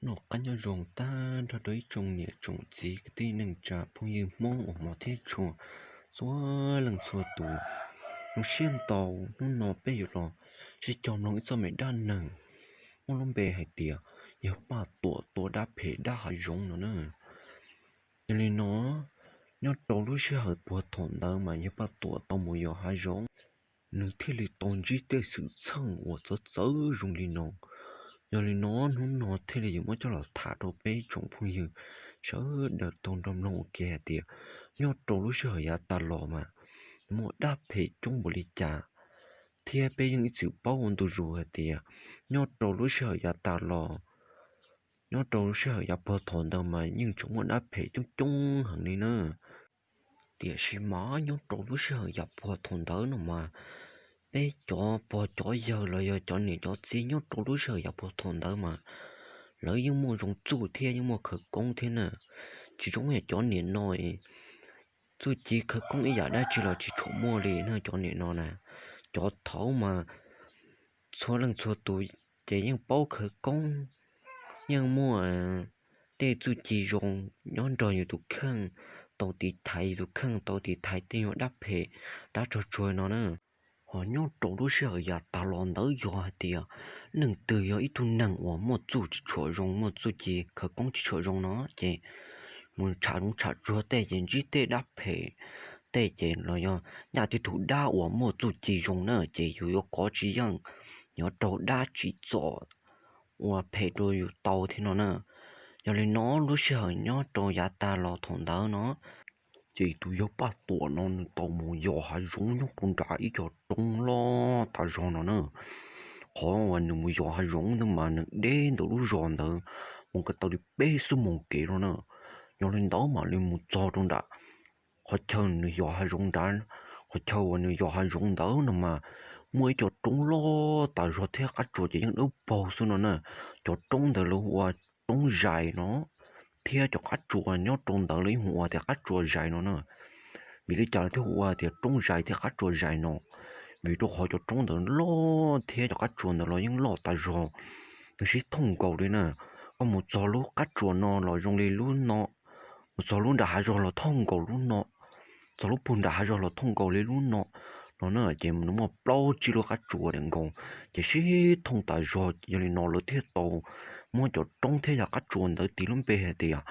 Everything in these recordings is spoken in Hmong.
Noj qab nyob zoo tag nrho rau ib tsoom niam tsoom txiv kwv tij neej tsa phooj ywg Hmoob uas hmov thiab tshua txhua leej txhua tus. Zoo siab ntau, hnub no peb yuav los sib cog mloog ib txoj me dab neeg muaj lub npe hais tias yawg Paj Tuam tua dab phem dab hav zoov no na. Yog li no, nyob rau lub sij hawm puag thaum ntawd mas yawg Paj Tuam tau mus yos hav zoov, nws thiaj li tau ntsib tej xwm txheej uas txawv txawv zoo li no. Yog li no, hnub no thiaj li yuav muab coj los tham rau peb tsoom phooj ywg sawv daws tau nrog mloog ua ke hais tias nyob rau lub sij hawm yav tas los mas muaj dab phem coob npaum li cas, thiab peb yeej ib txwm paub ua ntu zus hais tias nyob rau lub sij hawm yav tas los, nyob rau lub sij hawm yav puag thaum ntawd mas yeej tseem muaj dab phem coob coob heev li na. Tiam sis mas nyob rau lub sij hawm yav puag thaum ntawd no mas peb cov pog cov yawg los yog cov niam cov txiv nyob rau lub sij hawm yav puag thaum ntawd mas lawv yeej muaj zoo txuj thiab yeej muaj khawv koob thiab na. Tsis zoo yam cov niam no, txuj ci khawv koob ib yam dab tsi los tsis tshua muaj li na cov niam no na. Cov thaud mas txhua leej txhua tus ces yeej paub khawv koob, yeej muaj tej txuj ci zoo nyob nrog yus tus kheej, tau tiv thaiv yus tus kheej, tau tiv thaiv tej nyuag dab phem dab tsog tsuag no na. Ho nyob rau lub sij hawm yav tas los ntawd yog hais tias neeg twg yog ib tug neeg uas muaj txuj tsis tshua zoo, muaj txuj ci khawv koob tsis tshua zoo no ces mus tsham zoov tsham tsuag tej ces ntsib tej dab phem tej ces los yog nyaj tib tug dab uas muaj txuj ci zoo na ces yus yuav kov tsis yeej, yuav raug dab tsim txom ua phem rau yus tau thiab no na. Yog li no lub sij hawm nyob rau yav tas los thaum ntawd no ces tus yawg Paj Tuam no nws tau mus yos hav zoov nyob rau nram ib co roob loj tas zog no na. Qhov uas nws mus yos hav zoov ntawd mas nws deb ntawm lub zos ntawd mus kom tau li peb xuab moos kev no na. Yog li ntawd mam li mus txog rau nram qhov chaw nws yos hav zoov nrad. Qhov chaw uas nws yos hav zoov ntawd no mas muaj ib co roob loj tas zog thiab qab tsuas ces yeej dawb paug xwb no na. Cov roob ntawd lawv hu ua roob zais no, thiab cov qab tsuas nyob rau ntawd lawv yeej hu ua tias qab tsuas zais no na. Vim li cas lawv thiaj hu ua tias roob zais thiab qab tsuas zais no? Vim rau qhov cov roob ntawd loj thiab cov qab tsuas ntawd los yeej loj tas zog, nws sib thooj nkaus li na. Koj mus txog lub qab tsuas no los zoo li lub no, mus txog lub nram hav zog los thooj nkaus lub no, txog lub puag nram hav zog los thooj nkaus li lub no, no na ces nws muaj plaub tsib lub qab tsuas nkaus, ces sib thooj tas zog. Yog li no lawv thiaj tau muab cov roob thiab cov qab tsuas ntawd tis lub npe hais tias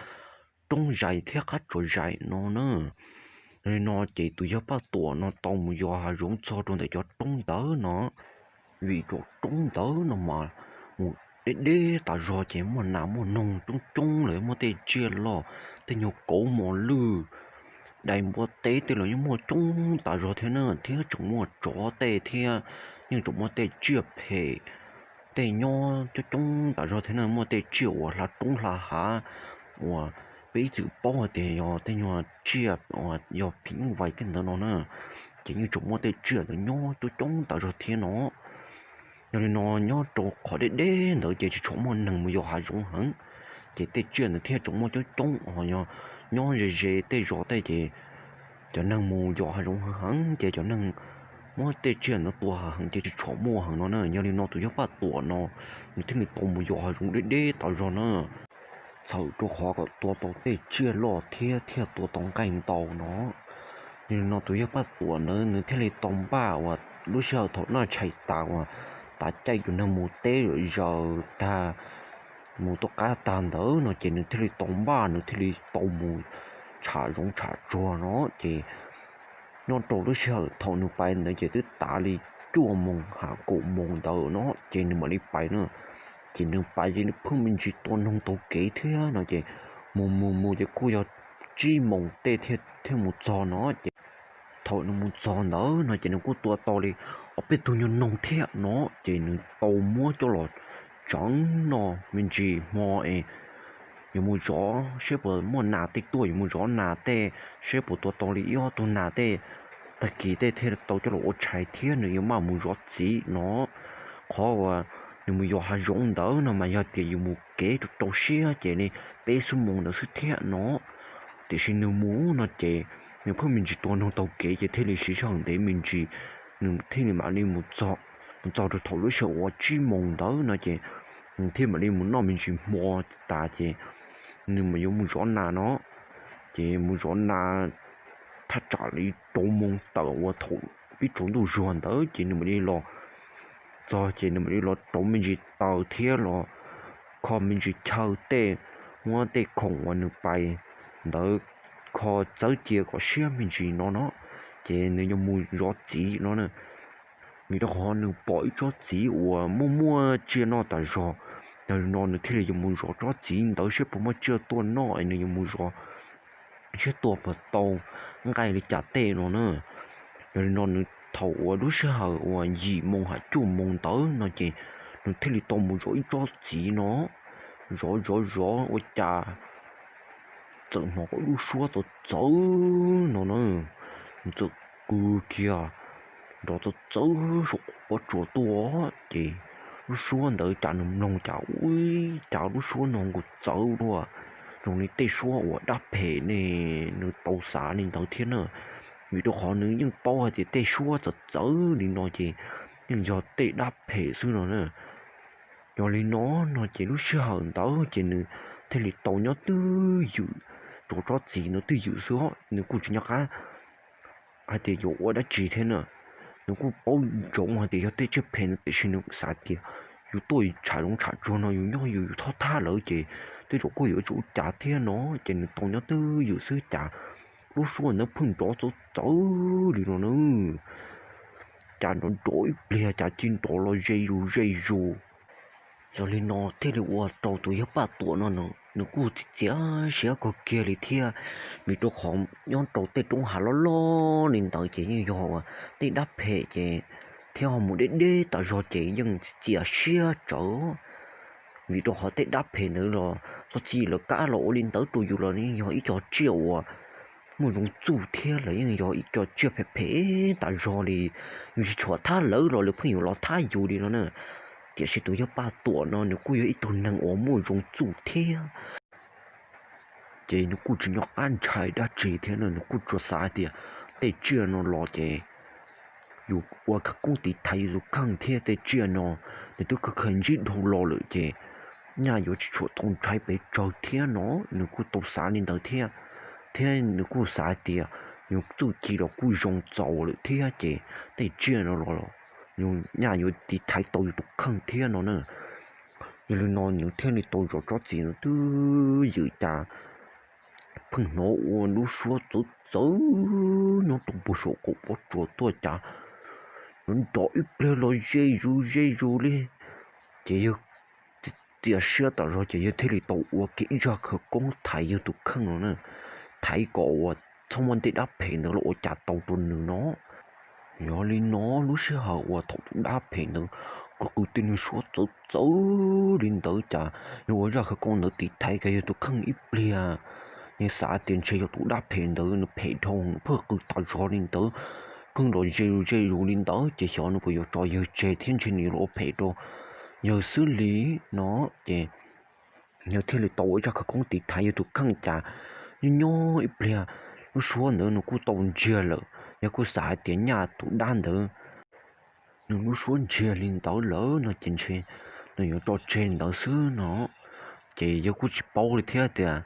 roob zais thiab qab tsuas zais no na. Yog li no ces tus yawg Paj Tuam no tau mus yos hav zoov txog rau ntawm cov roob ntawd no, vim cov roob ntawd no mas mus deb deb tas zog ces muaj nas muaj noog coob coob, lawv muaj tej tsiaj loj, tej nyuag kauv mos lwj, dais npua teb tej los yeej muaj coob tas zog thiab na, thiab tseem muaj tsov tej thiab, yeej tseem muaj tej tsiaj phem tej nyob coob coob tas zog thiab na, muaj tej tsiaj uas hla roob hla hav uas peb ib txwm paub hais tias yog tej nyuag tsiaj uas yog phim nyuj vais tej ntawd no na, ces yeej tseem muaj tej tsiaj ntawd nyob coob coob tas zog thiab no. Yog li no nyob rau qhov deb deb ntawd ces tsis tshua muaj neeg mus yos hav zoov heev, ces tej tsiaj ntawd thiaj tseem muaj coob coob. Ho yog nyob ze ze tej zos tej ces cov neeg mus yos hav zoov heev heev ces cov neeg muab tej tsiaj ntawd tua heev ces tsis tshua muaj heev no na. Yog li no tus yawg Paj Tuam no nws thiaj li tau mus yos hav zoov deb deb tas zog na, txhawm rau qhov kom tua tau tej tsiaj loj thiab thiaj tua tau nqaij ntau no. Yog li no tus yawg Paj Tuam ntawd nws thiaj li tau npaj uas lub sij hawm thaum noj tshais tas uas tav caij cov neeg mus teb zom zaws tag, mus tom qab tag ntawd no ces nws thiaj li tau npaj, nws thiaj li tau mus tsham zoov tsham tsuag no ces nyob rau lub sij hawm thaum nws pais ntawd ces twb tav li cuaj moos ha kaum moos ntawd no ces nws mam li pais na. Ces nws pais ces nws pheej me ntsis tua noog taug kev thiab no ces mus mus mus ces kuj yog tsib moos tej thiaj mus txog no ces thaum nws mus txog ntawd no ces nws kuj tua tau li ob peb tug nyuag noog thiab no ces nws tau muab coj los tseev noj me ntsis hmo es yuav mus zov seb puas muaj nas tej tuaj, yuav mus zov nas tej seb puas tua tau li ib ob tug nas tej, tag kis tej thiaj tau coj los ua tshais thiab nws yuav maj mus zov txiv no. Qhov uas nws mus yos hav zoov ntawd no mas yog tias yus mus kev rau rau siab ces li peb xuab moos ntawd xwb thiab no. Tiam sis nws mus no ces nws pheej me ntsis tua noog taug kev ces thiaj li siv sij hawm ntev me ntsis, nws thiaj li mam li mus txog, mus txog rau thaum lub sij hawm uas tsib moos ntawd no ces nws thiaj mam li mus noj me ntsis hmo tas ces nws mam yuav mus zov nas no. Ces mus zov nas thaj tsam li rau moos tawm uas thaum pib tsaus ntuj zuag ntawd ces nws mam li los txog ces nws mam li los rauv me ntsis taws thiab los kho me ntsis chaw tej, muab tej khoom uas nws pais ntawd kho txawb cia kom siab me ntsis no no, ces nws yuav mus zov txiv no na. Vim rau qhov nws pom ib tsob txiv uas muaj muaj tsiaj noj tas zog, yog li no nws thiaj li yuav mus zov tsob txiv ntawd saib puas muaj tsiaj tuaj noj es nws yuav mus zov saib tuaj puas tau nqaij li cas tej no na. Yog li no nws thaum uas lub sij hawm uas yim moos hais cuaj moos ntawd no ces nws thiaj li tau mus zov ib tsob txiv no. Zov zov zov ua cas txawm hnov kom lub suab txawv txawv no na. Nws txawm qw kiag nrov txawv txawv saum pob tsuas tuaj ces lub suab ntawd cas nws mloog cas ua cas lub suab no nkaus txawv dua zoo li tej suab uas dab phem ne. Nws tau xav li ntawd thiab na, vim rau qhov nws yeej paub hais tias tej suab txawv txawv li no ces yeej yog tej dab phem xwb no na. Yog li no, no ces lub sij hawm ntawd ces nws thiaj li tau nyob twj ywm rau tsob txiv no twj ywm xwb, nws kuj tsis nco qab hais tias yuav ua dab tsi thiab na. Nws kuj paub ntsoov hais tias yog tej tsiaj phem no tiam sis nws xav tias yus tuaj tsham zoov tsham tsuag no yus nyob yus yus thob thab lawm ces tej zaum kuj yuav tsum ua cas thiab no, ces nws tau nyob twj ywm xwb cas lub suab ntawd pheej nrov txawv txawv li no na. Cas nrov nrov ib pliag cas cia nrov los ze zus ze zus. Yog li no thiaj li ua rau tus yawg Paj Tuam no nws kuj txiav siab kawg kiag li thiab, vim rau qhov nyob rau tej roob hav loj loj li ntawd ces yeej yog uas tej dab phem ces thiab ho mus deb deb tas zog ces yeej txiav siab tsawv. Vim rau qhov tej dab phem ntawd los txhob txwm lawv kam los ua li ntawd rau yus los yeej yog ib co tsiaj uas muaj zoo txuj thiab lawv yeej yog ib co tsiaj phem phem tas zog li. Yus tsis tshua thab lawv los lawv pheej yuav los thab yus li no na. Tiam sis tus yawg Paj Tuam no nws kuj yog ib tug neeg uas muaj zoo txuj thiab, ces nws kuj tsis nco qab ntshai dab tsi thiab no, nws kuj tsuas xav hais tias tej tsiaj no los ces yus ua khawv koob tiv thaiv yus tus kheej thiab tej tsiaj no nws twb khaws khaws ntsib dhau los lawm ces nyaj yuav tsis tshua tau ntshai pes tsawg thiab no. Nws kuj tau xav li ntawd thiab, thiab nws kuj xav hais tias yus txuj ci los kuj zoo txaus lawm thiab ces tej tsiaj no los yus nyaj yuav tiv thaiv tau yus tus kheej thiab no na. Yog li no nws thiaj li tau zov tsob txiv no twj ywm cas pheej hnov ua lub suab txawv txawv nyob rau puag saum qaum pob tsuas tuaj cas nrov nrov ib pliag los ze zus ze zus li. Ces yawg txiav siab tas zog ces yawg thiaj li tau ua kiag ib zaj khawv koob thaiv yawg tus kheej no na, thaiv kom uas txhob muaj tej dab phem ntawd los ua cas tau rau nws no. Yog li no lub sij hawm uas thaum tus dab phem ntawd qw qw tej niag suab txawv txawv li ntawd cas yawg ua zaj khawv koob ntawd tiv thaiv kiag yawg tus kheej ib pliag, yawg xav tias ntshe yog tus dab phem ntawd nws phem dhau nws pheej qw tas zog li ntawd, pheej los ze zus ze zus li ntawd ces xyov nws puas yuav tso yawg tseg thiab ntshe nws yuav los ua phem rau yawg xwb li no. Ces yawg thiaj li tau ua ib zaj khawv koob tiv thaiv yawg tus kheej cas nyob nyob ib pliag lub suab ntawd nws kuj tau ntsiag lawm, yawg kuj xav hais tias nyaj tus dab ntawd nws lub suab ntsiag li ntawd lawm no ces ntshe nws yuav tso tseg ntawd xwb no. Ces yawg kuj tsis paub li thiab tias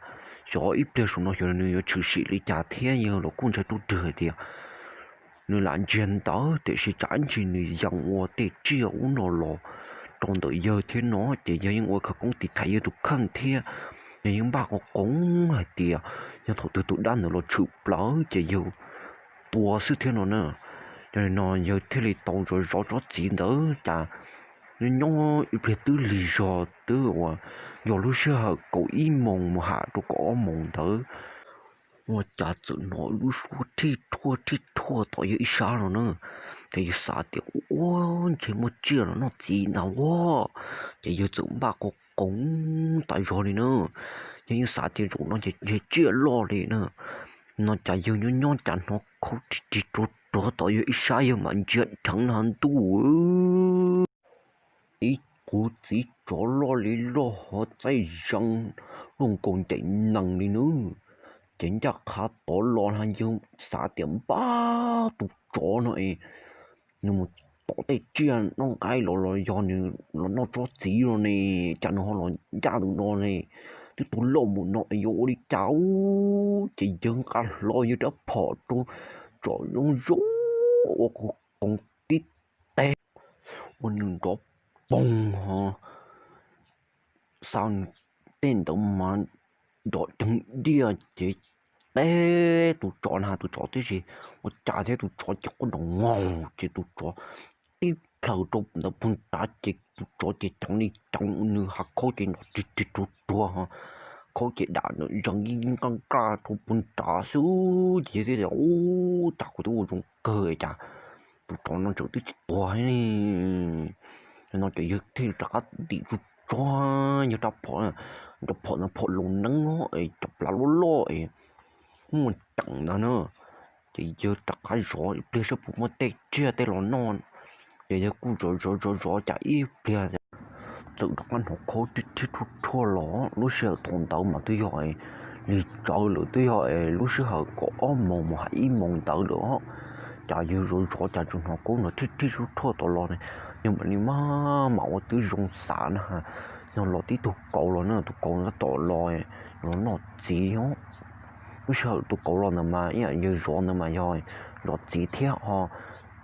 xyov ib pliag saum no xyov nws yuav tshwm sim li cas thiab, yawg los kuj ntshai ruaj rwg hais tias nws lam ntsiag ntawd tiam sis tsam ib ntsis nws yees ua tej tsiaj ub no los rau ntawm yawg thiab no ces yawg yeej ua khawv koob tiv thaiv yawg tus kheej thiab. Yawg yeej npaj qoo qoo hais tias yog thaum twg tus dab ntawd los tshwm plaws ces yawg tua xwb thiab no na. Yog li no yawg thiaj li tau zov zov tsob txiv ntawd cas nyob nyob ib pliag twb lig zog twb uas yog lub sij hawm kaum ib moos mus ham rau kaum ob moos ntawd, ua cas txawm hnov lub suab rhij rhuaj rhij rhuaj tom yawg ib sab no na. Ces yawg xav tias ua ntshe muaj tsiaj los noj txiv ntag ua, ces yawg txawm npaj qoo qoo tas zog li na. Yawg yeej xav tias zaum no ces ntshe tsiaj loj li na. No cas yawg nyob nyob cas hnov khaub rig rig ruag ruag tom yawg ib sab, yawg mam ntsia dheev no ntuj, ib qus txiv tsov loj li loj hov txaij zees luaj nkaus ncaim nees li nawb. Ces ncaj qha tod los na yawg xav tias npab tus tsov no es nws mus pom tej tsiaj noj nqaij los los yog nws los noj tsob txiv no ne, cas nws ho los ncaj tus no ne, twb tuag loj mus no yuav ua li cas ub. Ces yawg nqa hlo yawg rab phom rau tsom zoo zoo ua qoos tib teg, ua nws nrov poog ho xa nws tej ntawd mas nrov ceev diaj ces teb tus tsov na, tus tsov tib si ua cas thiab tus tsov ces quaj nrov ngaus ces tus tsov tib plhaws rau ntawd puag nrad ces tus tsov ces ceev li ceev, nws hav khaub ces nrov rig rig ruag ruag, khaub ces dam nrov zees nqaj nqaj rau puag nrad xwb ces yawg thiaj tias, Ub, cas kuv twb ua zoo kawg cas tus tsov no tseem twb tsis tuag li. No ces yawg thiaj rov qab ntim tsuj tsuag yawg rab phom, rab phom no phom laus neeb cov plav loj loj es muaj ceem ntawd na. Ces yawg rov qab zov ib pliag saib puas muaj tej tsiaj tej los noj. Ces yawg kuj zov zov zov zov cas ib pliag txawm rov qab hnov khaub rhib rhib rhuaj rhuaj los. Lub sij hawm thaum ntawd mas twb yog lig tsawv lawm, twb yog lub sij hawm kaum ob moos mus hais ib moos ntawd lawm os. Cas yawg zov zov cas tseem hnov khaub no rhib rhib rhuaj rhuaj tom los, yawg mam li maj mam ua tib zoo xav na, yog los tib tug kauv los na, tus kauv ntawd tom los, los noj txiv os. Lub sij hawm tus kauv los ntawd mas ib yam yawg zov ntawd mas yog zov txiv thiab ho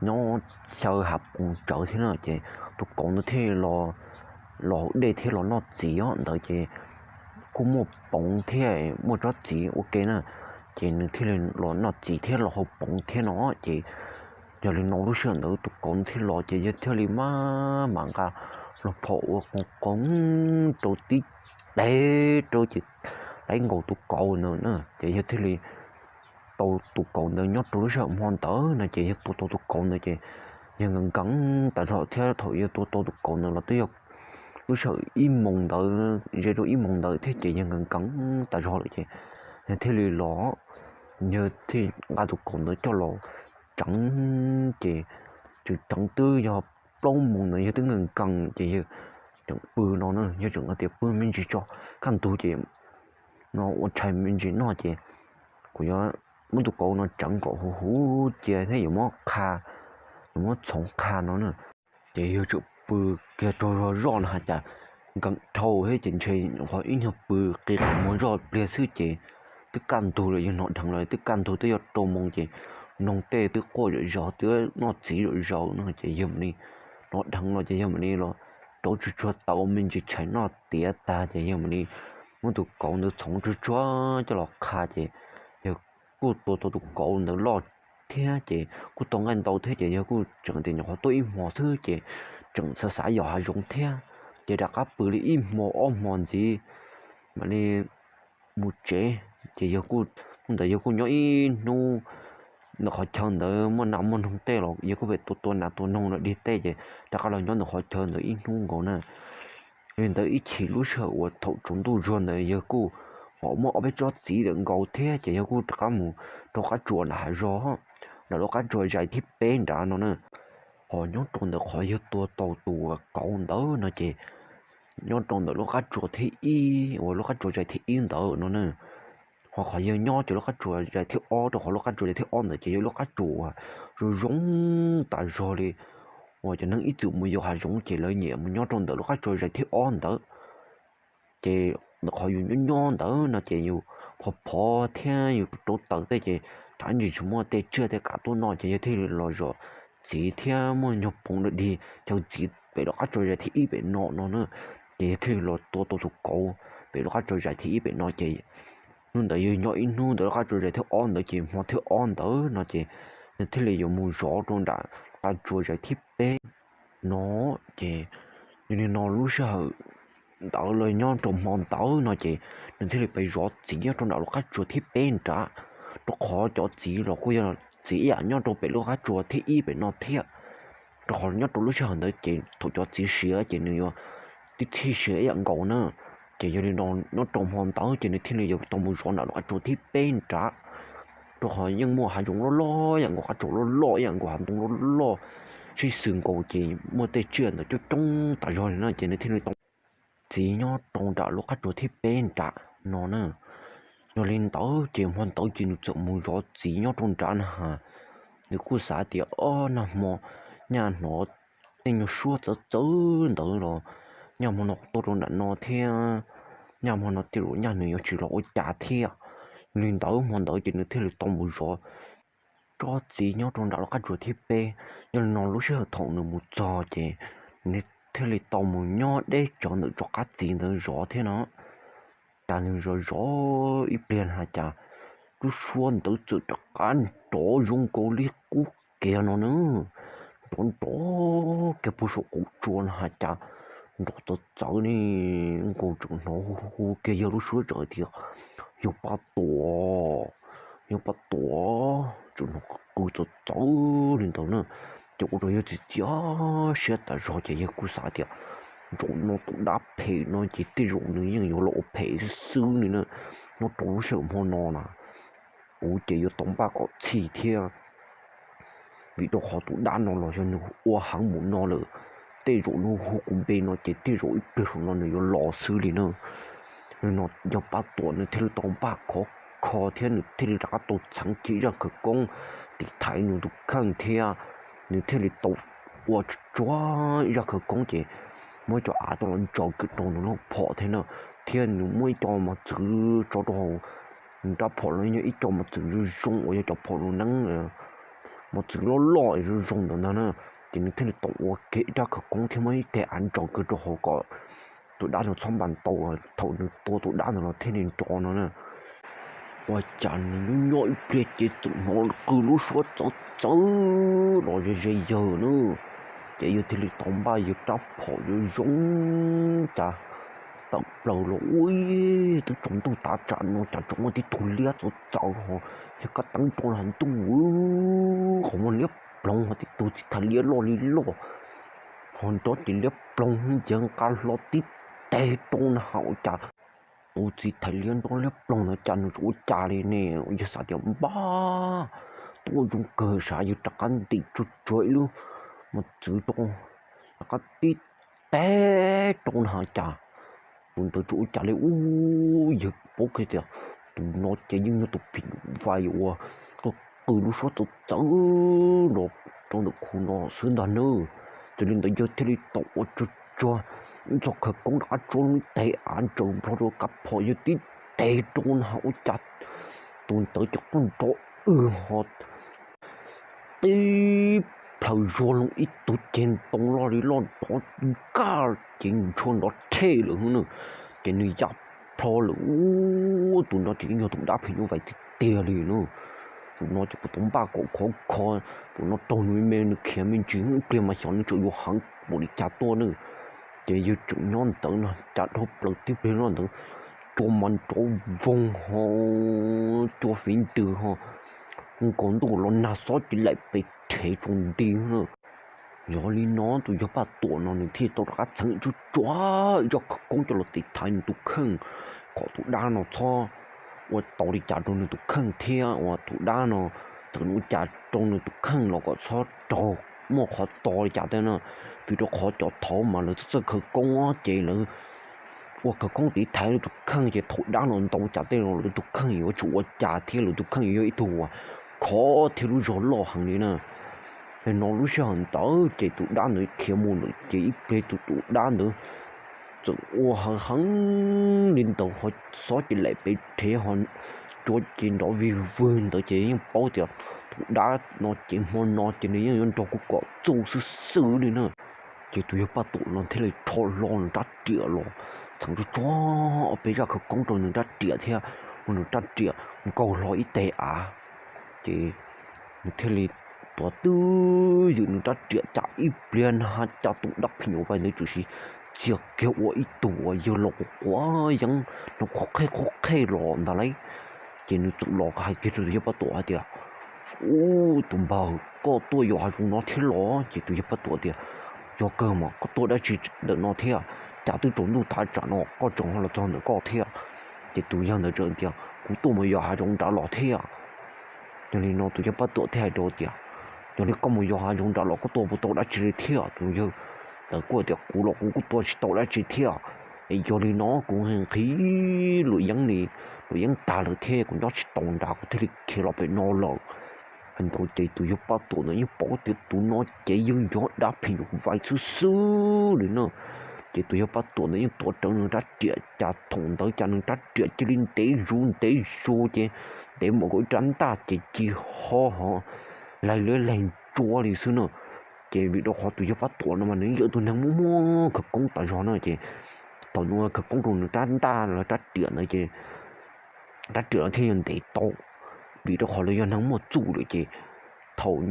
nyob xyaw hav poos tsawv thiab na, ces tus kauv ntawd thiaj los hauv dej thiab los noj txiv os ntawd ces kuj muaj poov thiab muaj tsob txiv ua ke na, ces nws thiaj li los noj txiv thiab los haus poov thiab no ces yog li no lub sij hawm ntawd tus kauv ntawd thiaj los ces yawg thiaj li maj mam nqa lub phom ua qoo qoo rau tib teg rau ces laib nkaus tus kauv ntawd na ces yawg thiaj li tau tus kauv ntawd nyob rau lub sij hawm hmo ntawd no ces yawg tua tau tus kauv ntawd ces yawg nkees nkees tas zog thiab thaum yawg tua tau tus kauv ntawd los twb yog lub sij hawm ib moos ntawd, ze rau ib moos ntawd thiab ces yawg nkees nkees tas zog lawm ces yawg thiaj li los, yawg thiaj nqa tus kauv ntawd coj los tseev ces tseem tseev twb yog plaub moos ntawd yawg twb nkees nkees ces yawg tseem pw no na, yawg tseem hais tias pw me ntsis tso, kaj ntug ces no ua tshais me ntsis noj ces kuv yuav muab tus kauv no tseev kom huv huv cia thiab yuav muab qha, yuav muab txhoov qha no na. Ces yawg tseem pw kiag rau zog zoj no has cas nkees dhau thiab ces ntshe nyuam qhuav ib nyuag pw qi qhov muag zoj pliag xwb ces twb kaj ntug lawm, yawg hnov dheev los twb kaj ntug twb yuav rau moos ces noog tej twb quaj zom zaws twb noj txiv zom zaws no ces yawg mam li hnov dheev los ces yawg mam li los rauv tsuag tsuag tau ua me ntsis tshais noj tiav tag ces yawg mam li muab tus kauv ntawd txhoov tsuag tsuag coj los qha ces yawg kuj tua tau tus kauv ntawd loj thiab ces kuj tau nqaij ntau thiab ces yawg kuj tseem tias nyuam qhuav tuaj ib hmo xwb ces tseem xav xav yos hav zoov thiab ces rov qab pw li ib hmo ob hmo ntxiv mam li mus tsev ces yawg kuj, hnub ntawd yawg kuj nyob ib hnub ntawm qhov chaw ntawd muaj nas muaj noog tej los yawg kuj pem tua tua nas tua noog los dig tej ces rov qab los nyob ntawm qhov chaw ntawd ib hnub nkaus na. Li ntawd ib chim lub sij hawm uas thaum tsaus ntuj zuag ntawd yawg kuj pom muaj ob peb tsob txiv ntawm nkaus thiab ces yawg kuj rov qab mus rau qab tsuas nram hav zog, nram lub qab tsuas zais thib peb nrad no na. Ho nyob rau ntawm qhov yawg tua tau tus kauv ntawd no ces nyob rau ntawm lub qab tsuas thib ib uas lub qab tsuas zais thib ib ntawd no na. Ho qhov yawg nyob ces lub qab tsuas zais thib ob, rau qhov lub qab tsuas zais thib ob ntawd ces yog lub qab tsuas uas zoo zoo tas zog li uas cov neeg ib txwm mus yos hav zoov ces lawv nyiam mus nyob rau ntawm lub qab tsuas zais thib ob ntawd. Ces ntawm qhov yus nyob nyob ntawd no ces yus phov phov thiab yus rauv taws tej ces tsam ntsis tsis muaj tej tsiaj tej kam tuaj noj ces yawg thiaj li los zov txiv thiab muaj nyuag poov dig chaw txiv pem lub qab tsuas zais thib ib pem no no na. Ces yawg thiaj li los tua tau tus kauv pem lub qab tsuas zais thib ib pem no ces hnub ntawd yawg nyob ib hnub ntawm lub qab tsuas zais thib ob ntawd ces hmo thib ob ntawd no ces nws thiaj li yuav mus zov rau nram qab tsuas zais thib peb no. Ces yog li no lub sij hawm ntawd los nyob rau hmo ntawd no ces nws thiaj li pem zov txiv nyob rau nram lub qab tsuas thib peb nrad, rau qhov cov txiv los kuj yog txiv ib yam nyob rau pem lub qab tsuas thib ib pem no thiab. Rau qhov nyob rau lub sij hawm ntawd ces thaum cov txiv siav ces nws yuav tib txhij siav ib yam nkaus na. Ces yog li no nyob rau hmo ntawd ces nws thiaj li yuav tau mus zov nram lub qab tsuas thib peb nrad, rau qhov yeej muaj hav zoov loj loj ib yam nkaus, qab tsuas loj loj ib yam nkaus, hav ntoo loj loj sib xws nkaus ces muaj tej tsiaj ntawd coob coob tas zog li no ces nws thiaj li tau txiv nyob rau nram lub qab tsuas thib peb nrad no na. Yog li ntawd ces hmo ntawd ces nws txawm mus zov txiv nyob rau nrad na has. Nws kuj xav tias ob nag hmo nyaj hnov tej nyuag suab txawv txawv ntawd los nyaj hmo no tuaj rau nram no thiab, nyaj hmo no tej zaum nyaj nws yuav tsis los ua cas thiab. Li ntawd hmo ntawd ces nws thiaj li tau mus zov tsob txiv nyob rau nram lub qab tsuas thib peb. Yog li no lub sij hawm thaum nws mus txog ces nws thiaj li tau mus nyob deb tsawv ntawm tsob qab txiv ntawd zov thiab no. Cas nws zov zov ib pliag na cas lub suab ntawd txawm rov qab nrov zoo nkaus li qub kiag no na, nrov nrov kiag puag saum qaum tsua no has cas nrov txawv txawv ne, nkaus tseem hnov hu hu kiag yawg lub suab tseem tias, Yawg Paj Tuam, yawg Paj Tuam, tseem hnov qw txawv txawv li ntawd na. Ces ua rau yawg txiav txiav siab tas zog ces yawg kuj xav tias, Zaum no tus dab phem no ces tej zaum nws yeej yuav los ua phem xwb xwb li na. Nyob rau lub sij hawm hmo no na, kuv ces yuav tau npaj kom txhij thiab, vim rau qhov tus dab no los yog nws ua heev mus no lawm, tej zaum nws hu kuv npe no ces tej zaum ib pliag saum no nws yuav los xwb li na. No yawg Paj Tuam nws thiaj li tau npaj khov kho thiab nws thiaj li rov qab tau txheev kiag ib zaj khawv koob tiv thaiv nws tus kheej thiab nws thiaj li tau ua tsuag tsuag ib zaj khawv koob ces muab cov av tuaj los ntsaws kiag rau nws lub phom thiab na, thiab nws muab ib co mos txwv tso rau hauv nws rab phom los yog ib co mos txwv zoo zoo uas yog cov phom neeb, mos txwv loj loj zoo zoo ntawd ntag na. Ces nws thiaj li tau ua kiag ib rab khawv koob thiab muab ib teg av ntsaws kiag rau hauv kom tus dab no txhob npam tau, thaum nws tua tus dab ntawd los thiaj li nrov no na. Ua cas nws nyob nyob ib pliag ces txawm hnov qw lub suab txawv txawv los ze ze yawg na. Ces yawg thiaj li tau npaj yawg rab phom zoo zoo cas tawm plaws los ua, twb tsaus ntuj tav tsam no cas tseem muaj tib tug liab txawv txawv ho, yawg kab teeb rau hauv ntuj, qhov muag liab ploog ho tib tug txiv thais liab loj li loj, ho nrov ces liab ploog ncaws nqa hlo tib teg rau na has ua cas tus txiv thais liab nrov liab ploog ntawd cas nws tsis ua cas li ne. Yawg xav tias npab, tuaj zoo kawg sav, yawg rov qab ntim tsuag tsuag ib lub mos txwv rau, rov qab tib teg rau na has cas tus ntawd tsis ua cas li. Ub, yawg paub kiag tias tus no ces yeej yog tus phim nyuj vais uas qw lub suab txawv txawv los rau ntawm khu no xwb ntag nawb. Ces li ntawd yawg thiaj li tau ua tsuag tsuag ib txoj khawv koob rov qab tsuab lub teg av ntsaws nplho rau kab phom yawg tib teg rau na has ua cas tus ntawd ces quaj nrov wb ho tib plhaws zuag loo ib tug ceg ntoo loj li loj nrov nkaj ces ntshua nrov rhe lawm na. Ces nws ya plho lawm. Ub, tus no ces yeej yog tus dab phim nyuj vais tiag tiag li na. Tus no ces kuv tau npaj kom khov kho, tus no raug nws me nws khiav me ntsis ib pliag mas xyov nws tseem yuav heev npaum li cas tuaj na. Ces yawg tseem nyob ntawd no cas dhau plaws tib pliag no ntawd cua mas nrov voog ho, cua fiv ntws ho, nkaus ntuj los nag xob cia li laim pes rhev tsaus nti na. Yog li no tus yawg Paj Tuam no nws thiaj tau rov qab txheev tsuag tsuag ib zaj khawv koob coj los tiv thaiv nws tus kheej kom tus dab no txhob ua tau li cas rau nws tus kheej thiab uas tus dab no txawm ua cas rau nws tus kheej los kom txhob raug muaj qhov to li cas thiab na. Vim rau qhov cov thaud mas lawv txawj txawj khawv koob ces lawv ua khawv koob tiv thaiv lawv tus kheej ces thaum dab no ntau cas tej no lawv tus kheej yuav tsis ua cas thiab lawv tus kheej yuav yog ib tug uas khov thiab lub zog loj heev li na. Ces no lub sij hawm ntawd ces tus dab ntawd khiav mus lawm ces ib pliag tus tus dab ntawd txawm ua heev heev li ntawd ho xob ces laim pes rhev ho cua ces nrov vig vwg ntawd ces yeej paub tias tus dab no ces hmo no ces nws yeej yuav nrog kuv kom txuj xwb xwb li na. Ces tus yawg Paj Tuam no thiaj li rho hlo nws rab riam los txheev tsuag tsuag ob peb zaj khawv koob rau nws rab riam thiab ua nws rab riam nkaug hlo ib teg av. Ces nws thiaj li tuav twj ywm nws rab riam cas ib pliag na cas tus dab phim nyuj vais ntawd txawm sis txia kiag ua ib tug uas yawg laus quav quav yeeb no qhuab qhej qhuab qhej los ntag lauj. Ces nws txawm los hais kiag rau tus yawg Paj Tuam hais tias, Ub, tus npawg, koj tuaj yos hav zoov no thiab los? Ces tus yawg Paj Tuam tias, Yog kawg mas koj tuaj dab tsi ntawm no thiab? Cas twb tsaus ntuj tav tsam no koj tseem ho los txog ntawm koj thiab? Ces tus yawg ntawd txawm tias, Kuv tuaj mus yos hav zoov nrad los thiab. Yog li no tus yawg Paj Tuam thiaj hais rau tias, Yog li koj mus yos hav zoov nrad los koj tuaj puas tau dab tsi li thiab? Tus yawg ntawd kuj tias, Kuv los kuv kuj tuaj tsis tau dab tsi thiab. Es yog li no kuv nqhis nqhis luam yeeb li, luam yeeb tag lawm thiab kuv nyob tsis tau nrad kuv thiaj li khiav los pem no lawm. Hais ntawd ces tus yawg Paj Tuam ntawd yeej paub tias tus no ces yog dab phim nyuj vais xwb xwb li no. Ces tus yawg Paj Tuam ntawd yeej tuav rawv nws rab riam, cas thaum ntawd cas nws rab riam cia li ntev zuj ntev zus ces ntev npaum nkaus ib rab ntaj ces ci ho ho laig liab laig ntsuav li xwb no. Ces vim rau qhov tus yawg Paj Tuam no mas nws yog tus neeg muaj muaj khawv koob tas zog no ces thaum nws khawv koob rau nws rab ntaj los rab riam ntawd ces rab riam no thiaj yog ntev tau, vim rau qhov lawv yog neeg muaj txuj lawm ces thaum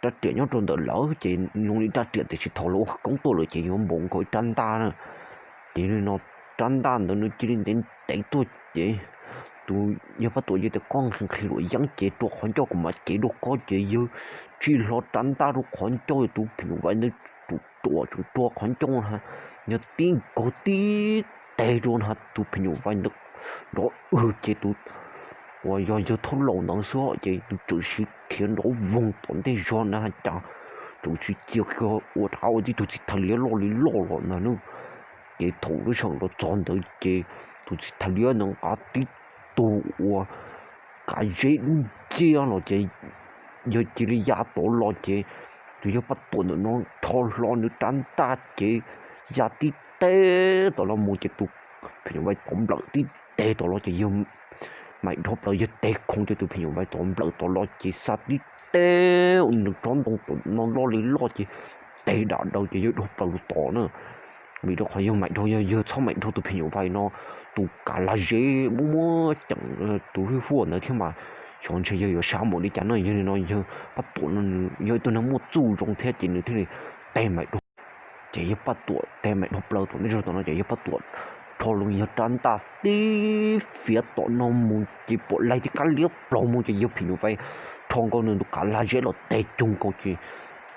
rab riam nyob rau ntawm lawv ces zoo li rab riam tiam sis thaum lawv ua khawv koob tuaj lawm ces yuav npaum nkaus ib rab ntaj na. Ces li no rab ntaj ntawd nws cia li ntev ntev tuaj ces tus yawg Paj Tuam yog tias koj nqhis nqhis luam yeeb ces rua qhov ncauj kuv mam cev rau koj ces yawg tsim hlo rab ntaj rau qhov ncauj tus phim nyuj vais ntawd ruam ruam tseem rua qhov ncauj na, yog tib nkaug tib teg rau na tus phim nyuj vais ntawd nrov wg ces tus uas yog yawg thauj laus ntawd xwb ces tus tswm siv khiav nrov voog tom ntej zog na cas tswm siv cia ua rov qab ua tib tug txiv thais liab loj li loj los ntag na. Ces thaum lub sij hawm los txog ntawd ces tus txiv thais liab ntawd nqa tib tug uas kav zeb dub nciab los ces yawg cia li ya tod los ces tus yawg Paj Tuam ntawm no rho hlo nws rab ntaj ces ya tib teg tom los mus ces tus phim nyuj vais tod nplawm tib teg tom los ces yawg maim dhau plaws yawg teg khoov ces tus phim nyuj vais tod nplawm tom los ces xa tib teg ua nws tsob ntoo tom no loj li loj ces teg dam daws ces yawg dhau plaws rau tod na. Vim rau qhov yawg maim dhau, yawg txhob maim dhau tus phim nyuj vais no tus kav lag zeb muaj muaj ceem tus hwj huam ntawd thiab mas xyov ntshe yawg yuav sab npaum li cas no. Yog li no yawg Paj Tuam no nws yog ib tug neeg muaj txuj zoo thiab ces nws thiaj li teg maim dhau ces yawg Paj Tuam teg maim dhau plaws tom ntej zog tom no ces yawg Paj Tuam rho loo yawg rab ntaj tib fiav tom no mus ces pom laig tib kab liab plaug mus ces yawg phim nyuj vais rho nkaus nws tus kav lag zeb los teg cug nkaus ces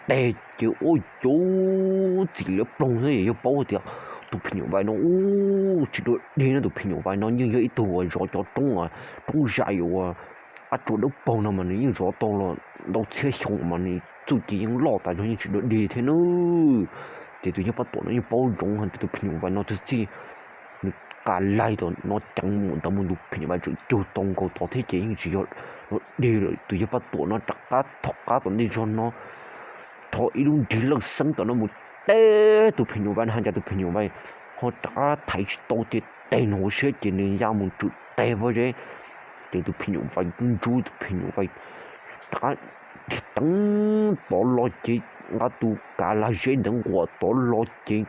teg ces ua cuv txim liab ploog xwb. Yawg paub tias tus phim nyuj vais no ub tsis dua dig no, tus phim nyuj vais no yeej yog ib tug uas zov cov roob, roob zais uas ab tsuas dawb paug no mas nws yeej zov tau los ntau txhiab xyoo mas nws txuj ci yeej loj tas zog yeej tsis dua dig thiab nawb. Ces tus yawg Paj Tuam no yeej paub ntsoov hais tias tus phim nyuj vais no txog txij nws kav lag tom no ceev mus ntawd mus tus phim nyuj vais tseem cug tau nkaus tod thiab ces yeej tsis yog dua dig lawm. Tus yawg Paj Tuam no rov qab thov qab tom ntej zog no rho ib lub nrig lawj xeeb tom no mus teg tus phim nyuj vais no ha cas tus phim nyuj vais ho rov qab thaiv tsis tau ces teg nws hauv siab ces nws ya mus tsum teg pob zeb. Ces tus phim nyuj vais ntub ntub tus phim nyuj vais rov qab dhia teev tod los ces nqa tus kav lag zeb ntawd nquam tod los ces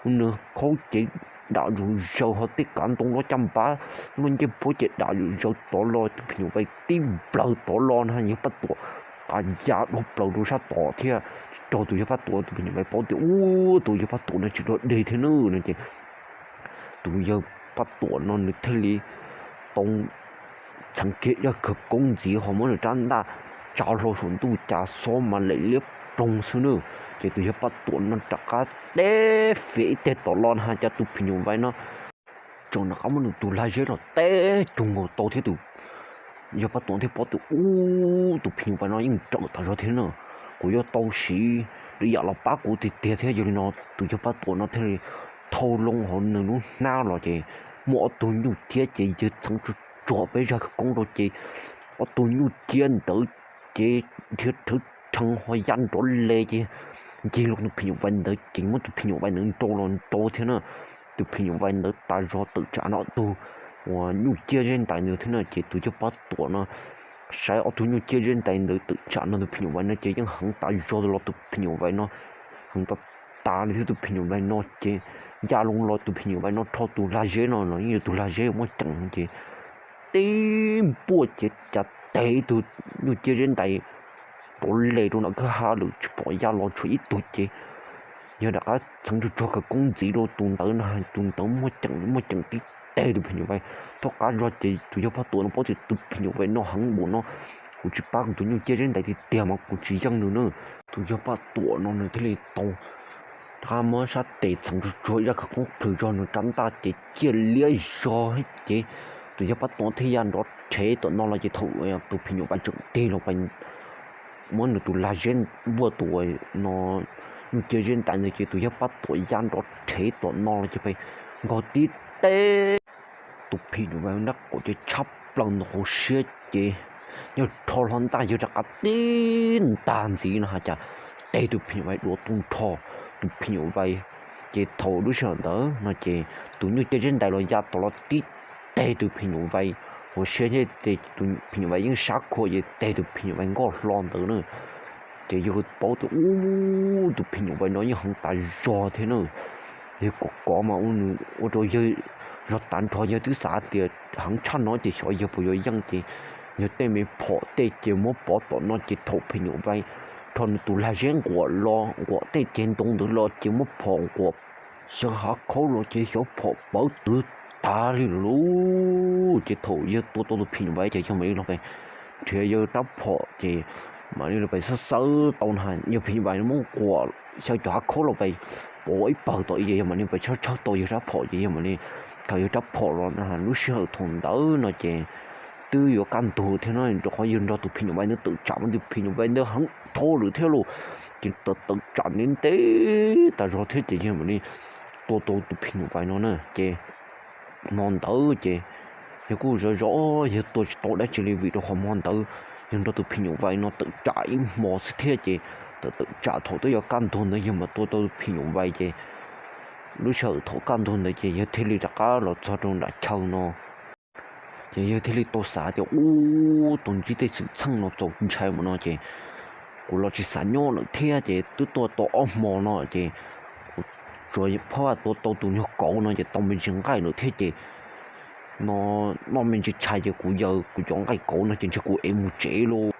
ua nws khaub ces dam zom zaws ho tej kav ntoo loj caj npab loj ncej puab ces dam zom zaws tod los tus phim nyuj vais tib nplawg tod los na yawg Paj Tuam qav ya dhau plaws rau sab tod thiab tsis raug tus yawg Paj Tuam. Tus phim nyuj vais paub tias ub tus yawg Paj Tuam no tsis dua dig thiab nawb no ces tus yawg Paj Tuam no nws thiaj li tau txheev kiag ib zaj khawv koob ntxiv ho muab nws rab ntaj tsa hlo saum ntuj cas xob mas laim liab ploog xwb nawb. Ces tus yawg Paj Tuam no rov qab teb fiav ib teg tom los na cas tus phim nyuj vais no tseem rov qab muab nws tus lag zeb los teb cug nkaus tau thiab. Tus yawg Paj Tuam thiaj paub tias ub tus phim nyuj vais no yeej rawm tas zog thiab na, kuv yuav tau siv lwm yam los pab kuv tiag tiag thiab. Yog li no tus yawg Paj Tuam no thiaj li thau loo hauv nws lub hnab los ces muaj ob tug nyuj ciab ces yawg txheev tsuag tsuag peb zaj khawv koob rau ces ob tug nyuj ciab ntawd ces dhia rhawv rheev ho ya nrov le ces ncig loo tus phim nyuj vais ntawd ces muab tus phim nyuj vais ntawd nrau los nrau thiab na. Tus phim nyuj vais ntawd tas zog tawm tsam no ob tug uas nyuj ciab zeb ntais ntawd thiab na ces tus yawg Paj Tuam no saib ob tug nyuj ciab zeb ntais ntawd tawm tsam no tus phim nyuj vais no ces yeej heev tas zog los tus phim nyuj vais no heev tas tas li thiab. Tus phim nyuj vais no ces ya loo los tus phim nyuj vais no rho tus lag zeb no los yeej yog tus lag zeb muaj ceem ces tib npuaj ces cas teg ib tug nyuj ciab zeb ntais rov le rau nram kwj ha lawm tsis pom ya los tshuav ib tug ces yawg rov qab txheev tsuag tsuag khawv koob ntxiv rau tus ntawd no, tus ntawd muaj ceem muaj ceem tib teg tus phim nyuj vais. Tom qab zog ces tus yawg Paj Tuam no paub tias tus phim nyuj vais no heev npaum no kuv tsis pab kuv tus nyuj ciab zeb ntais tiag tiag mas kuv tsis yeej nws na. Tus yawg Paj Tuam no nws thiaj li tau rov qab muab sab tes txheev tsuag tsuag ib zaj khawv koob plhws zog nws rab ntaj ces ciaj liab zog ces tus yawg Paj Tuam thiaj ya nrov rhev tom no los ces thaum tus phim nyuj vais tseem tig los pais muab nws tus lag zeb npuaj tus uas no nyuj ciab zeb ntais ntawd ces tus yawg Paj Tuam ya nrov rhev tom no los ces pais nkaug tib teg tus phim nyuj vais nraub qaum ces tshab plaws ntawm hauv siab ces yawg rho hlo ntaj yawg rov qab tib ntag ntxiv no has cas teg tus phim nyuj vais dua tu nrho tus phim nyuj vais. Ces thaum lub sij hawm ntawd no ces tus nyuj caij zeb ntais los ya tom los tib teg tus phim nyuj vais, hauv siab thiab tus phim nyuj vais yeej sab khua ces teg tus phim nyuj vais nkoj hlo ntawd na. Ces yawg paub tias ub, tus phim nyuj vais no yeej heev tas zog thiab na. Yawg kov kov mas ua rau yawg zog tas nrho, yawg twb xav tias heev tshaj no ces xyov yawg puas yuav yeej ces yawg tej me phom tej ces muab pov tom no ces thaum phim nyuj vais rho nws tus lag zeb nquam los nquam tej ceg ntoo ntawd los ces muab phom nquam, xyov hav khaub los ces xyov phom pawv twv tas li lawm lauj. Ces thaum yawg tua tau tus phim nyuj vais ces yawg mam li los pes nrhiav yawg rab phom ces mam li los pes xawb xawb tau na, yawg phim nyuj vais muab nquam xyaw cov hav khaub los pes pov ib pawg tom ib ces yawg mam li pes tshawb tshawb tau yawg rab phom ces yawg mam li thaum yawg rab phom los lub sij hawm thaum ntawd no ces twb yuav kaj ntug thiab no rau qhov yawg nrog tus phim nyuj vais ntawd tawm tsam mas tus phim nyuj vais ntawd heev dhau lawm thiab lauj. Ces tawm tawm tsam ntev ntev tas zog thiab ces yawg mam li tua tau tus phim nyuj vais no na ces hmo ntawd ces yawg kuj zov zov yawg tua tsis tau dab tsi li vim rau qhov hmo ntawd yawg nrog tus phim nyuj vais no tawm tsam ib hmo xwb thiab ces tawm tawm tsam thaum twb yuav kaj ntug ntawd yawg mam tua tau tus phim nyuj vais ces lub sij hawm thaum kaj ntug ntawd ces yawg thiaj li rov qab los txog rau nram chaw no. Ces yawg thiaj li tau xav tias ub, tau ntsib tej xwm txheej no txaus ntshai mus no ces kuv los tsis xav nyob lawm thiab ces twb tuaj tau ob hmo no ces kuv tsuas phab vaj tua tau tus nyuag kauv no ces tau me ntsis nqaij lawm thiab ces no noj me ntsis tshais ces kuv yaws kuv cov nqaij kauv no ces ntshe kuv ev mus tsev lauj.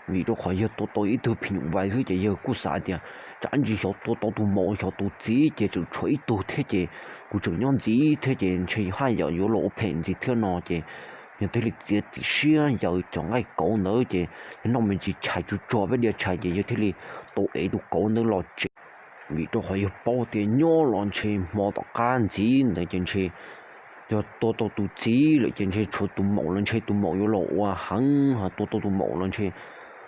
Vim rau qhov yawg tua tau ib tug phim nyuj vais xwb ces yawg kuj xav tias tsam ntsis xyov tua tau tus maum xyov tus txiv ces tseem tshuav ib tug thiab ces kuv tseem nyob ntxiv thiab ces ntshe haj yam yuav los ua phem ntxiv thiab no ces yawg thiaj li txiav txim siab yaws cov nqaij kauv ntawd ces yawg noj me ntsis tshais tsuag tsuag peb diav tshais ces yawg thiaj li tau ev tus kauv ntawd los tsev. Vim rau qhov yawg paub tias nyob los ntshe hmo tom qab ntxiv ntawd ces ntshe yog tua tau tus txiv lawm ces ntshe tshuav tus maum los ntshe tus maum yuav los ua heev, ho tua tau tus maum los ntshe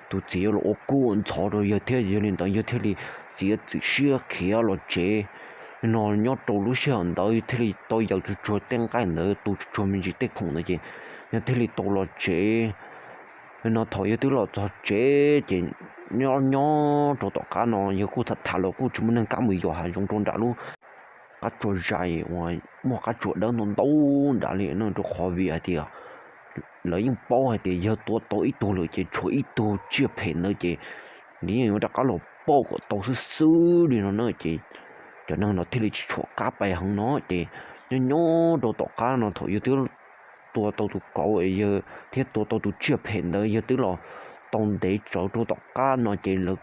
tus txiv yuav los ua kub ua ntxhov rau yawg thiab. Yog li ntawd yawg thiaj li txiav txim siab khiav los tsev. No nyob rau lub sij hawm ntawd thiaj li tau yaws tsuag tsuag tej nqaij ntawd, tu tsuag tsuag me ntsis tej khoom ntawd ces yawg thiaj li tau los tsev. No thaum yawg twb los txog tsev ces nyob nyob rau tom qab no yawg kuj tham tham los kuj tsis muaj neeg kam mus yos hav zoov rau nram lub qab tsua zais uas muaj qab tsua dawb ntau ntau nrad li no rau qhov vim hais tias lawv yeej paub hais tias yawg tua tau ib tug lawm ces tshuav ib tug tsiaj phem ntawd ces nws yeej yuav rov qab los pauj kom tau xwb xwb li no na ces cov neeg no thiaj li tsis tshua qab pais heev no ces nyob nyob rau tom qab no thaum yawg twb tua tau tus kauv yawg thiab tua tau tus tsiaj phem ntawd yawg twb los tau ntev tsawv rau tom qab no ces lawv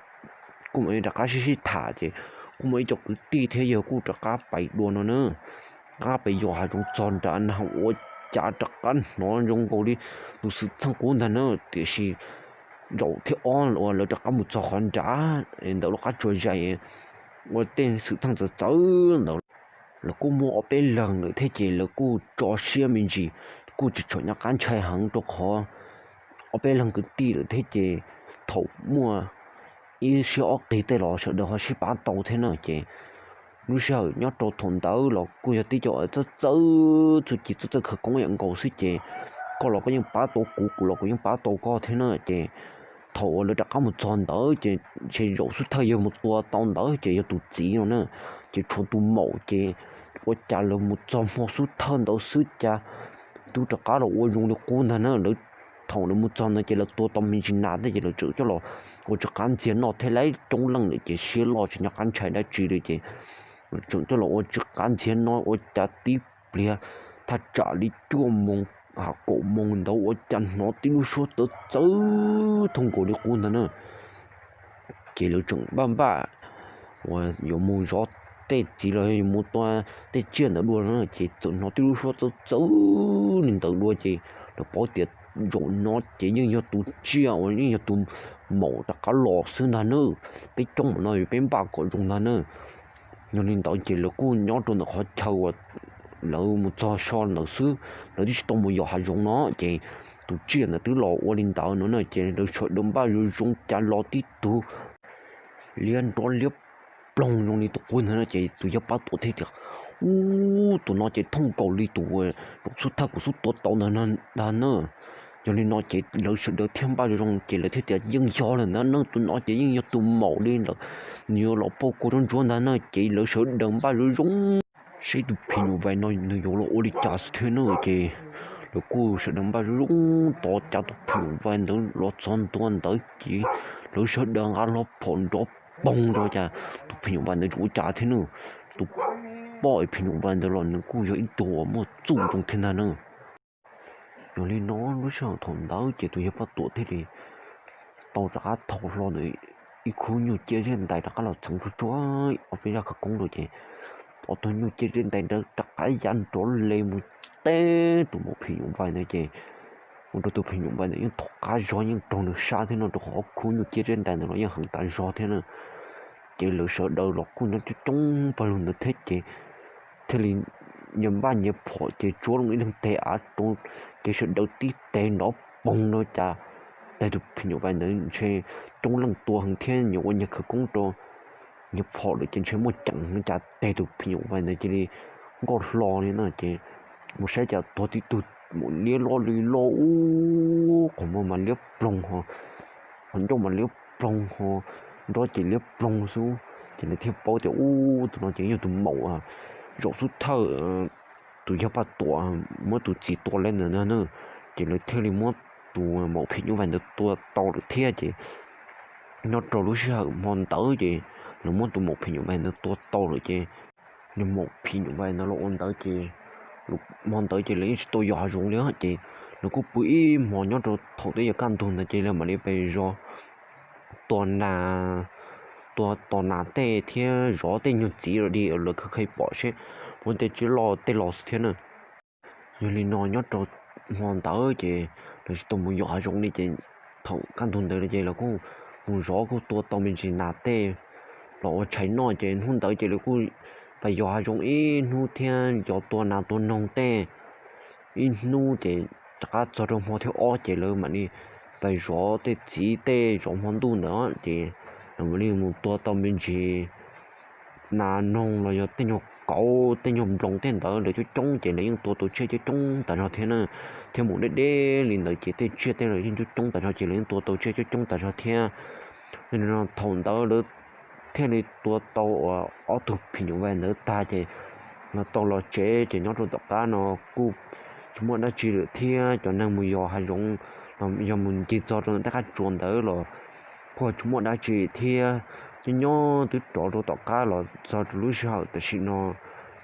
kuj mam li rov qab sib sib tham ces kuj muaj ib co kwv tij thiab yawg kuj rov qab pais dua no na. Rov qab pais yos hav zoov txog nrad na ua cas rov qab hnov zoo nkaus li tus xwm txheej qub ntag na, tiam sis zaum thib ob uas lawv rov qab mus txog qhov nrad ntawm lub qab tsua zais ua tej xwm txheej txawv txawv ntawd lawv kuj muaj ob peb leeg lawm thiab ces lawv kuj tso siab me ntsis, kuj tsis tshua nyob qab ntshai heev rau qhov ob peb leeg kwv tij lawm thiab ces thaum muaj ib siab ob qig tej los sawv daws ho sib pab tau thiab na ces lub sij hawm nyob rau thaum ntawd los kuj yog tib co txawj txawj txuj ci txawj txawj khawv koob yam nkaus xwb ces koj los koj yeej pab tau kuv, kuv los kuv yeej pab tau koj thiab na ces thaum uas lawv rov qab mus txog ntawd ces ntshe zaum xub thawj yawg mus tua tau ntawd ces yog tus txiv no na, ces tshuav tus maum ces ua cas lawv mus txog hmo xub thawj ntawd xwb cas twb rov qab los ua zoo li qub ntag na. Lawv thaum lawv mus txog ntawd ces lawv tua tau me ntsis nas thiab ces lawv tseem coj los ua tsis qab ntxiag noj thiab, lawv coob leej lawm ces siab loj tsis nyob qab ntshai dab tsi li ces lawv tseem coj los ua tsis qab ntxiag noj ua cas tib pliag thaj tsam li cuaj moos ha kaum moos ntawd ua cas hnov tib lub suab txawv txawv thooj nkaus li qub ntag na. Ces lawv tseem npaj npaj uas yuav mus zov tej txiv los yuav mus tua tej tsiaj ntawd dua no ces txawm hnov tib lub suab txawv txawv li ntawd dua ces lawv paub tias zaum no ces yeej yog tus tsiaj uas yeej yog tus maum rov qab los xwb ntag na. Peb coob mam no peb npaj kom zoo ntag na. Yog li ntawd ces lawv kuj nyob rau ntawm qhov chaw uas lawv mus txog so ntawd xwb, lawv twb tsis tau mus yos hav zoov no ces tus tsiaj ntawd twb los ua li ntawd no na ces lawv sawv daws npaj zoo zoo cas los tib tug liab nrov liab ploog zoo li tus qub ntag na ces tus yawg Pab Tuam thiaj tias, ub, tus no ces thooj nkaus li tus zaum xub thawj kuv xub tua tau ntag na. Yog li no ces lawv sawv daws thiaj npaj zoo zoo ces lawv thiaj tias yeej yog lawm ntag na, tus no ces yeej yog tus maum li lawm, nws yuav los pauj kua ntsuab ntsuab ntag na. Ces lawv sawv daws npaj zoo zoo, seb tus phim nyuj vais no nws yuav los ua li cas xwb thiab na. Ces lawv kuj sawv daws npaj zoo zoo tos cas tus phim nyuj vais ntawd los txog ntua ntawd ces lawv sawv daws nqa hlo phom nrov poog rau cas tus phim nyuj vais ntawd tsis ua cas thiab na. Tus poj phim nyuj vais ntawd los nws kuj yog ib tug uas muaj txuj zoo thiab ntag na. Yog li no lub sij hawm thaum ntawd ces tus yawg Paj Tuam thiaj li tau rov qab thau hlo ntawd ib khub nyuj ciab zeb ntais rov qab los txheev tsuag tsuag ob peb zaj khawv koob rau ces ob tug nyuj ciab zeb ntais ntawd rov qab ya nrov li mus teb tus maum phim nyuj vais ntawd ces ua rau tus phim nyuj vais ntawd yeej thaum qab zog yeej raug nws sab thiab no, rau qhov ob khub nyuj ciab zeb ntais ntawd los yeej heev tas zog thiab na. Ces lawv sawv daws los kuj nyob coob coob pawg lug ntawd thiab ces thiaj li nyias npaj nyias phom ces tsuab loo ib leeg teg av rau ces sawv daws tib teg nrov poog rau cas teg tus phim nyuj vais ntawd ntshe coob leej tua heev thiab nyias ua nyias khawv koob rau nyias phom lawm ces ntshe muaj ceem no cas teg tus phim nyuj vais ntawd cia li nkoj hlo li no ces mus saib cas tuag tib tug maum liab loj li loj ub, qhov muag mas liab ploog ho, qhov ncauj mas liab ploog ho, nrob ces liab ploog xwb. Ces lawv thiaj paub tias ub tus no ces yog tus maum zaum xub thawj tus yawg Paj Tuam muab tus txiv tua lawm ntawd na. Ces lawv thiaj li muab tus maum phim nyuj vais ntawd tua tau lawm thiab ces nyob rau lub sij hawm hmo ntawd ces lawv muab tus maum phim nyuj vais ntawd tua tau lawm ces nws maum phim nyuj vais ntawd los ua ntawd ces hmo ntawd ces lawv yeej tsis tau yos hav zoov li ces lawv kuj pw ib hmo nyob rau thaum twb yuav kaj ntug ntawd ces lawv mam li pes zov tua nas, tua tos nas tej thiab zov tej nyuag txiv los dim lawv khav khav pom seb muaj tej tsiaj loj tej los xwb thiab na. Yog li no nyob rau hmo ntawd ces lawv tsis tau mus yos hav zoov li ces thaum kaj ntug ntawd ces lawv kuj mus zov kuj tua tau me ntsis nas tej los ua tshais noj ces hnub ntawd ces lawv kuj pais yos hav zoov ib hnub thiab yos tua nas tua noog tej ib hnub ces rov qab txog rau hmo thib ob ces lawv mam li pais zov tej txiv tej zov hmo ntuj ntawd ces lawv mam li mus tua tau me ntsis nas noog los yog tej nyuag kauv tej nyuag nploos tej ntawd lawv coob coob ces lawv yeej tua tau tsiaj coob coob tas zog thiab na. Thiab mus deb deb li ntawd ces tej tsiaj tej los yeej coob coob tas zog ces lawv yeej tua tau tsiaj coob coob tas zog thiab. Yog li no thaum ntawd lawv thiaj li tua tau ob tug phim nyuj vais ntawd tag ces los tau los tsev ces nyob rau tom qab no kuj tsis muaj dab tsi lawm thiab cov neeg mus yos hav zoov los yog mus ncig txog rau tej qab tsuas ntawd los kuj tsis muaj dab tsi thiab. Nyob nyob twb rov rau tom qab los txog rau lub sij hawm tam sim no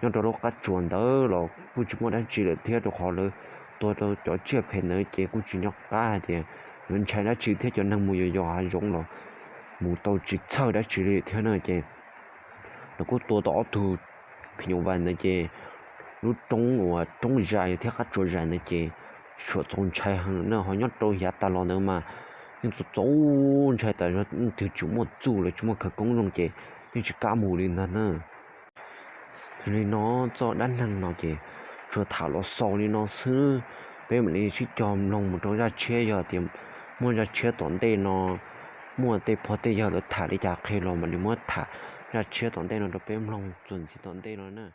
nyob rau lub qab tsuas ntawd los kuj tsis muaj dab tsi lawm thiab rau qhov lawv tua rau cov tsiaj phem ntawd ces kuj tsis nco qab hais tias yuav ntshai dab tsi thiab cov neeg mus yos yos hav zoov los mus tau tsis txhawj dab tsi li thiab na ces lawv kuj tua tau ob tug phim nyuj vais ntawd ces lub roob uas roob zais thiab qab tsuas zais ntawd ces tsuam txaus ntshai heev na ho nyob rau yav tas los ntawd mas yeej txaus txaus ntshai tas zog leej twg tsis muaj txuj los tsis muaj khawv koob zoo ces yeej tsis kam mus li ntag na. Yog li no txoj dab neeg no ces tsuas tham los xaus li no xwb, peb mam li sib cog mloog mus rau zaj tshiab yog tias muaj zaj tshiab tom ntej no muaj tej pog tej yawg lawv tham li cas qhia los mam li muab tham zaj tshiab tom ntej no rau peb mloog txuas ntxiv tom ntej no na.